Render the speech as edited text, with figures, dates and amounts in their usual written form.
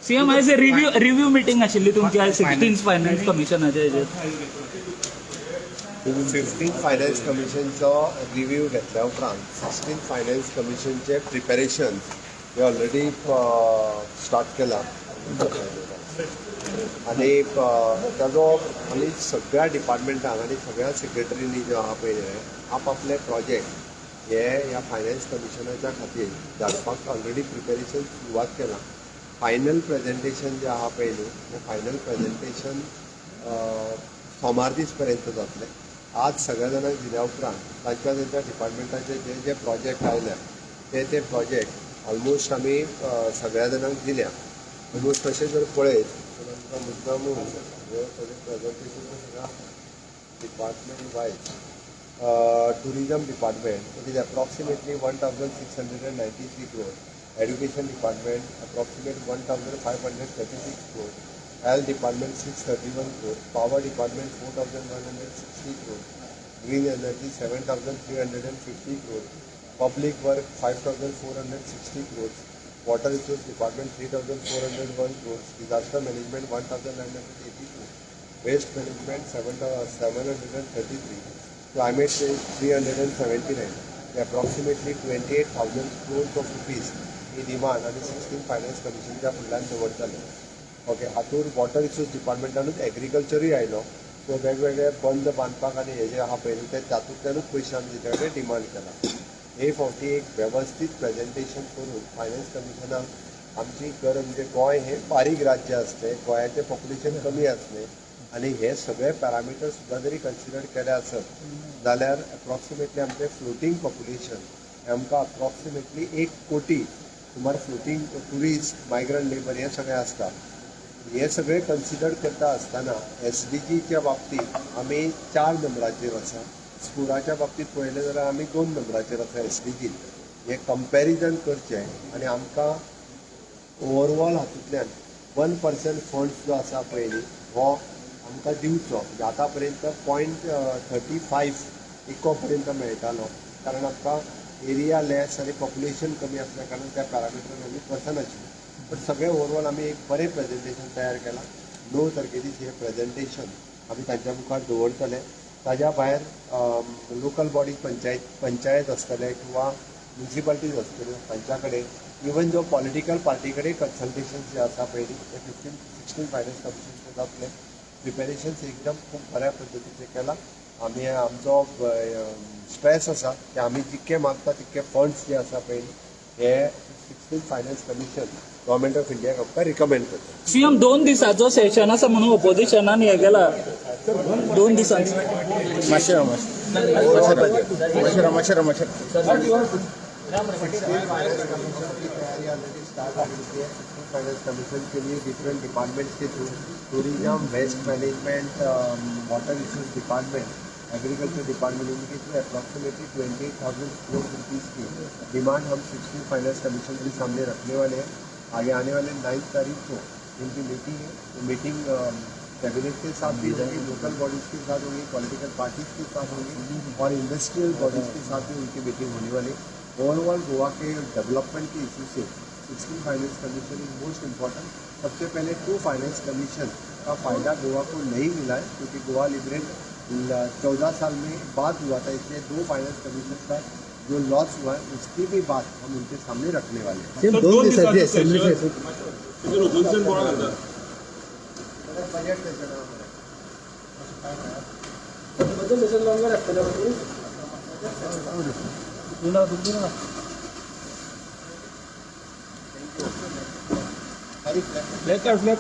CM, आयज review meeting आशिल्ली तुमची आयज 16 फायनान्स कमिशनाच्या हेजेर. 15 फायनान्स कमिशनचो रिव्यू घेतल्या उपरांत 16 फायनान्स कमिशनचे प्रिपेरेशन हे ऑलरेडी स्टार्ट केला आनी ताजो आमी सगळ्या डिपार्टमेंटांक आनी सगळ्या सेक्रेटरींनी जे आहा पळय न्ही, आपआपले प्रोजेक्ट हे ह्या फायनान्स कमिशनाच्या खातीर धाडपाक ऑलरेडी प्रिपेरेशन सुरवात केलां. फायनल प्रेजेंटेशन जे आहा पळय न्ही, तें फायनल प्रेजेंटेशन सोमार दीस पर्यंत जातलें. आज सगळ्या जाणांक दिल्या उपरांत तांच्या तांच्या डिपार्टमेंटाचे जे जे प्रोजेक्ट आयल्या ते ते प्रोजेक्ट ऑलमोस्ट आमी सगळ्या जाणांक दिल्या. ऑलमोस्ट तशें जर पळयत जाल्यार आमकां मुद्दामून हे सगळें प्रेजेंटेशन सगळ्या department wise, tourism department, it is approximately 1693 crore. Education department, approximate 1536 crore. Health department, 631 crore. Power department, 4160 crore. Green energy, 7350 crore. Public work, 5460 crores. Water resource department, 3401 crores. Disaster management, 1982. Waste management, 733. Climate change, 379. Approximately 28,000 crores of rupees he demand आनी 16 finance कमिशनच्या फुडल्यान दवरतले. Okay, हातूंत water resource डिपार्टमेंटानूच एग्रीकल्चरूय आयलो. So वेगवेगळे बंद बांदपाक आनी हे जे आहा पळय न्ही, ते तातूंतल्यानूच पयशे आमी तेच्या कडेन डिमांड केला. हे फावटी एक वेवस्थीत प्रेजेंटेशन करून फायनान्स कमिशनाक आमची गरज, म्हणजे गोंय हें बारीक राज्य आसलें, गोंयाचें पॉप्युलेशन कमी आसलें आनी हे सगळे पॅरामिटर सुद्दां जरी कन्सिडर केले आसत जाल्यार एप्रॉक्सिमेटली आमचें फ्लोटींग पॉप्युलेशन हें आमकां अप्रॉक्सिमेटली 1 कोटी सुमार फ्लोटींग ट्युरिस्ट, मायग्रंट लेबर हे सगळें आसता. हे सगळे कन्सिडर करता आसतना एसडीजीच्या बाबतींत आमी 4 नंबराचेर आसा. स्कोराच्या बाबतींत पळयलें जाल्यार आमी 2 नंबराचेर आसा एसडीजीन. हें कंपॅरिजन करचें आनी आमकां ओवरऑल हातूंतल्यान 1% फंड्स जो आसा पळय न्ही, हो आमकां दिवचो. म्हणजे आतां पर्यंत 0.35 इको पर्यंत मेळटालो, कारण आमकां एरिया लेस आनी पॉप्युलेशन कमी आसल्या कारणान त्या पॅरामिटरान आमी बसनाशिल्ले. बट सगळें ओवरऑल आमी एक बरें प्रेजेंटेशन तयार केलां. 9 तारखे दीस हें प्रेजेंटेशन आमी तांच्या मुखार दवरतले. ताज्या भायर लोकल बॉडीज, पंचायत आसतले किंवा म्युनिसिपालिटीज आसतल्यो, तांच्या कडेन, इवन जो पॉलिटिकल पार्टी कडेन कन्सल्टेशन जे आसा पळय न्ही, ते 15 16 फायनान्स कमिशनचे जातले. प्रिपेरेशन्स एकदम खूब बऱ्या पद्दतीचें केलां आमी. आमचो स्ट्रेस आसा की आमी जितके मागता तितके फंड्स जे आसा पळय न्ही, हे 16 फायनान्स कमिशन गव्हर्मेंट ऑफ इंडियाक आमकां रिकमेंड करता. सीएम, 2 दिसाचो सेशन आसा म्हणून ओपोजिशनान हे केला 2 दिसांचो. मातशें राव, मातशें राव, मातशें राव, मातशें राव. 16 फाइनेंस कमीशन की तैयारी ऑलरेडी स्टार्ट हो चुकी है. 16 फाइनेंस कमीशन के लिए different departments K through, tourism, waste management, water resource department, agriculture department, इनके थ्रू अप्रॉक्सीमेटली 28,000 करोड़ रुपीज़ की डिमांड हम 16 फाइनेंस कमीशन के सामने रखने वाले हैं. आगे आने वाले 9 तारीख को इनकी मीटिंग है. वो मीटिंग कैबिनेट के साथ भी होगी, लोकल बॉडीज़ के साथ होगी, पॉलिटिकल पार्टीज के साथ होगी और इंडस्ट्रियल बॉडीज़ के साथ भी उनकी मीटिंग होने वाली. ओवरऑल गोवा के डेवलपमेंट के इशू से 16 finance commission is most important. सबसे पहले टू फाइनेंस कमीशन का फ़ायदा गोवा को नहीं मिला है, क्योंकि गोवा लिबरेट 14 साल में बाद हुआ था. इसलिए दो फाइनेंस कमीशन का जो लॉस हुआ है, उसकी भी बात हम उनके सामने रखने वाले हैं. सेम 2 दिसांची असेंब्ली. ओपोजिशन कोणा घालता? Budget Seshan. Budget Seshan longer आसतलें. ना, ना. Flag.